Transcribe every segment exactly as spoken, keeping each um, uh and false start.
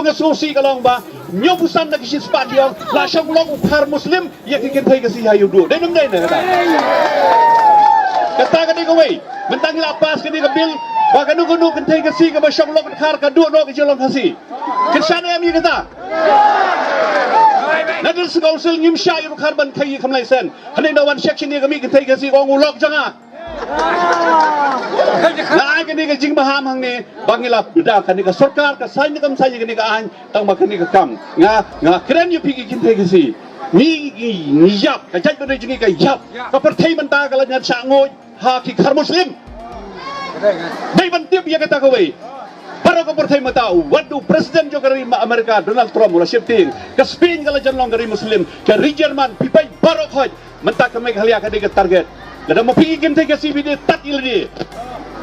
Nga sngewsih ka long ba hynñiewphew san na ki shispah ki ong la shong lok u Khar Muslim ïa ki kynthei Khasi ha ïuh duh. Dei ne ym dei ne kata? Kata ka dei kawei. Mynta ngi la pass kane ka bill ba kano kano kynthei Khasi kaba shong lok Khar ka duh noh ka jinglong Khasi. Kin shah ne em ïa kata? Na District Council ngim shah ïa u Khar ban khaïi kham lai sen. Hangne na wan section ïa ka mih kynthei Khasi ka ong u lok jong nga. Nga ai kane ka jingmaham hangne ba ngi la bynta kane ka sorkar ka saiñ ne kam saiñ ïa kane ka aiñ, tang ba kane ka kam. Nga, nga kren ïa phi ki kynthei Khasi. Ngi, ngi, ngi ïap, ka jaitbynriew jong ngi ka ïap. Ka pyrthei mynta ka la ñiad shah nguid ha ki Khar Muslim. Dei ban tip ïa kata kawei. Baroh ka pyrthei mynta, wat u president jong ka ri America Donald Trump u la sheptieng. Ka Spain ka la jan long ka ri Muslim, ka ri German, phi peit baroh khoit. Mynta ka Meghalaya ka dei ka target. Lada ma phi ki kynthei Khasi phi dei tad ïa lade.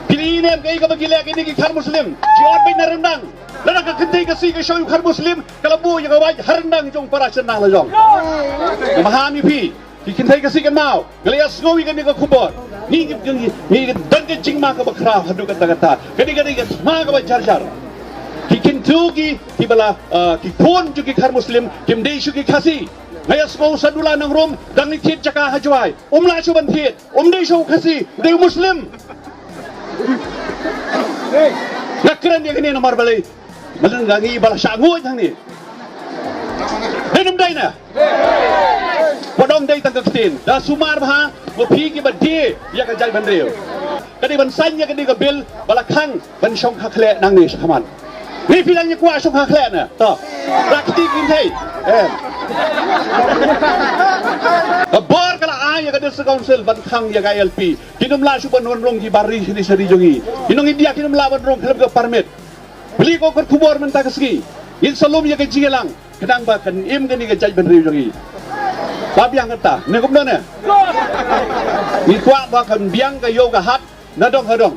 Phi dei ïa ne em kaei kaba ki leh kine ki Khar Muslim. Ki ot beit na ryndang. Lada ka kynthei Khasi ka shong ïa u Khar Muslim ka la buh ïa ka wait ha ryndang jong para shyndang la jong. Nga maham ïa phi ki kynthei Khasi kynmaw. Nga la ïa sngew ïa kane ka khubor. Ngi ngi ngi ngi don ka jingma kaba khraw haduh katta katta. Kane ka dei ka thma kaba jar jar. Ki kynthei ki kiba la, ah, ki khun jong ki Khar Muslim kim dei shuh ki Khasi. Nga ïa sngew Sadula Nongrum dang ïa thied jaka ha Jowai. Um lah shuh ban thied. Um dei shuh u Khasi, u dei u Muslim. Nga kren ïa kane namar balei? Madan nga ngi ba la shah nguid hangne. Dei ne ym dei ne? Wat ong dei tang ka ktien. Da sumar bha ma phi kiba die ïa ka jaitbynriew. Ka dei ban saiñ ïa kane ka bill ba la khang ban shong ha khleh nangne shakhmat. Ngi phi dang ïa kwah shong ha khleh ne? To. Ra kti ki thei. Em. Ka bor ka la ai ïa ka District Council ban khang ïa ka I L P. Kin ym lah shuh ban wan rung ki bar ri shane sha ri jong ngi. Ki nong India kin ym lah ban rung khlem ka permit. Bli ko kor khubor mynta ka sngi. Ngin sa lum ïa ka jingïalang. Khnang ba kan im kane ka jaitbynriew jong ngi. Ba biang kata. Ne kumno ne? Ngi kwah ba kan biang ka ïew ka hat. Na dong ha dong.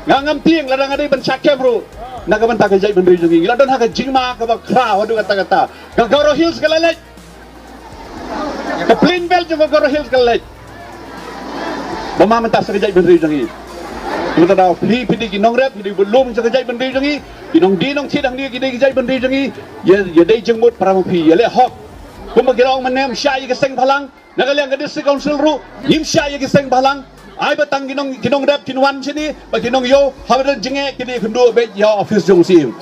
Nga ngam tieng lada nga dei ban shah kem ruh. Na ka bynta ka jaitbynriew jong ngi. Ngi la don ha ka jingma kaba khraw haduh katta katta. Ka Garo Hills ka la leit. Ka plain belt jong ka Garo Hills ka la leit. Ba ma mynta sa ka jaitbynriew jong ngi. Kumta da phi phi dei ki nongrep, phi dei ki lum jong ka jaitbynriew jong ngi. Ki nongdie nongthied hangne ki dei ki jaitbynriew jong ngi. Ïa, ïa dei jingmut para ma phi, ïa leh hok. Kumba ki la ong mynne ym shah ïa ki seng bhalang. Na ka liang ka District Council ruh, ngim shah ïa ki seng bhalang. Ai ba tang ki nong, ki nongrep kin wan shane, ba ki nongïew, haba don jingeh kin ïakynduh beit ïa office jong u Syiem.